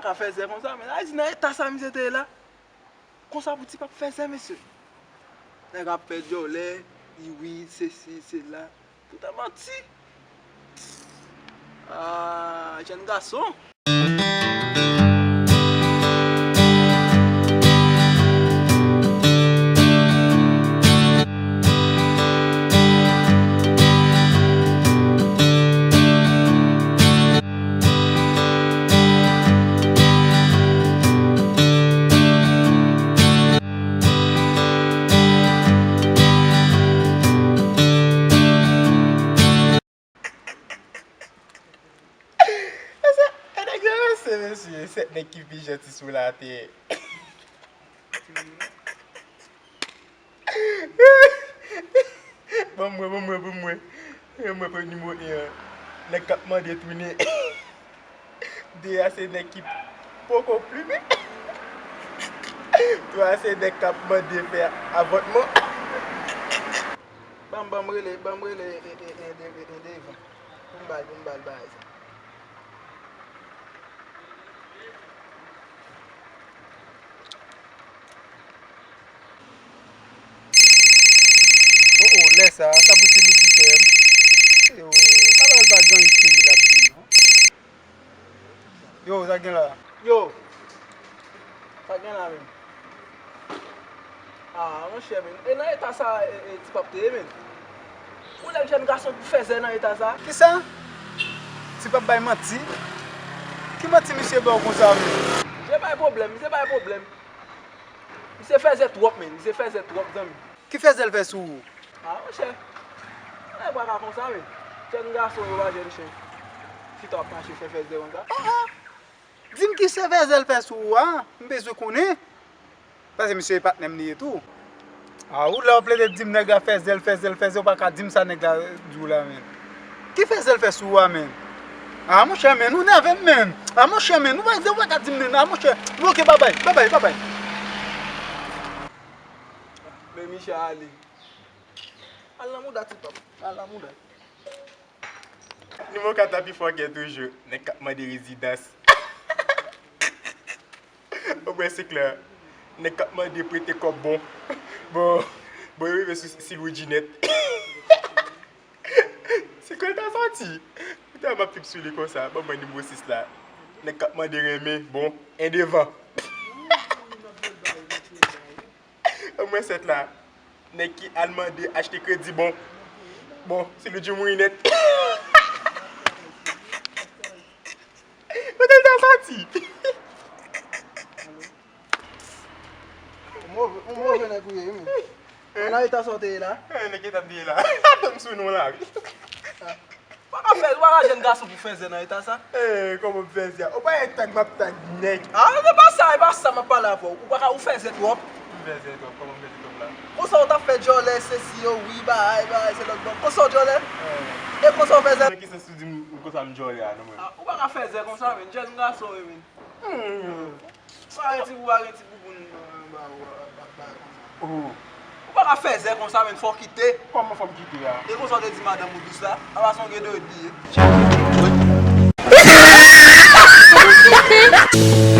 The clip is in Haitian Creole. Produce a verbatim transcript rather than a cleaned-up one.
Ka fèzè konsa, men Ayiti nan eta sa misye te ye la. Konsa pou ti pap fèzè, mesye. Nèg ap fè djòlè, li wi, sesi, sela. Tout an manti. Ah, jèn gason. E sa, e nèg yo ranse, mesye. Sèt nèg ki pi janti sou latè. Ban mwen, ban mwen, ban mwen. Ban mwen pou nimewo en an. Nèg k ap mande tounen. De a se nèg ki poko plimen. Twa se nèg k ap mande fè avòtman. Ban m, ban m rele, ban m rele, e, e, e, de, e, e, devan. Pou m ba l, pou m ba l bagay sa. Oh, oh, lè sa, sa pou ti Loudji fè m. Yo, alò l pa gen anyen serye l ap di m, non. Yo, sa k gen la? Yo, sa k gen la menm? Ah, monchè, men. E nan eta sa, e, e, ti pap te ye, men. Ou lè jèn gason pou fèzè nan eta sa? Kisa? Ti pap bay manti? Ki manti misye ba w konsa, men? Misye bay pwoblèm, misye bay pwoblèm. Misye fèzè twòp, men. Misye fèzè twòp, zanmi. Ki fèzè l fè sou ou? Ah, monchè. Nèg pa ka konsa, men. Jèn gason yo pa jèn chen. Chita w ap mache fè fèzè konsa. Ah, ah. Di m ki fèzè l fè sou ou a, m bezwen konnen. Paske misye e patnè m li ye tou. A, ou la w plede di m nèg la fèzè l, fèzè l, fèzè, ou pa ka di m sa nèg la di w la, men. Ki fèzè l fè sou ou a, men? A, monchè, men, ou nève m, men. A, monchè, men, ou pa, ou pa ka di m, men. A, monchè, bon, oke, babay, babay, babay. Men misye ale. Al nan mouda, ti pap. Al nan mouda. Nimewo kat la pi fòkè toujou. Nèg k ap mande rezidans. Ou wè se klè. Nèg k ap mande prete kòb bon. Bon, bon, yo rive sou Silwoudji nèt. Se kon l ta sòti. Poutèt m ap trip sou li konsa. Ban mwen nimewo sis la. Nèg k ap mande renmen. Bon, en devan. Ban mwen sèt la. Nèg ki al mande achte kredi bon. Bon, Silwoudji mouri nèt. Kote l ta sòti? Ou move, ou move nèg ou ye, wi, men. Nan eta sa w te ye la? Eh, nèg eta m te ye la. Ban m sou non la, wi. Ou pa ka fè, ou pa ka jèn gason pou fèzè nan eta sa. Eh, kòman m fèzè a? Ou pa wè tag m ap tag nèg? Ah, e pa sa, e pa sa m ap pale avè w. Ou pa ka, ou fèzè twòp. M fèzè twòp, kòman m fèzè twòp la? Konsa w t ap fè djòlè, sesi yo, wi, bagay, bagay, se lòt bò. Konsa w djòlè? Eh. E konsa w fèzè? Nan ki sans ou di m konsa m djòlè a, non, mwen? Ah, ou pa ka fèzè konsa, men. Jèn gason, wi, men. Hmm. Pa gen ti bou, pa gen ti bouboun anba ou, ap bay konsa. Oh. Ou pa ka fèzè konsa, men, fò w kite. Kòman fò m kite a? E konsa w te di madanm ou dous la? Apa se yon gen de li ye.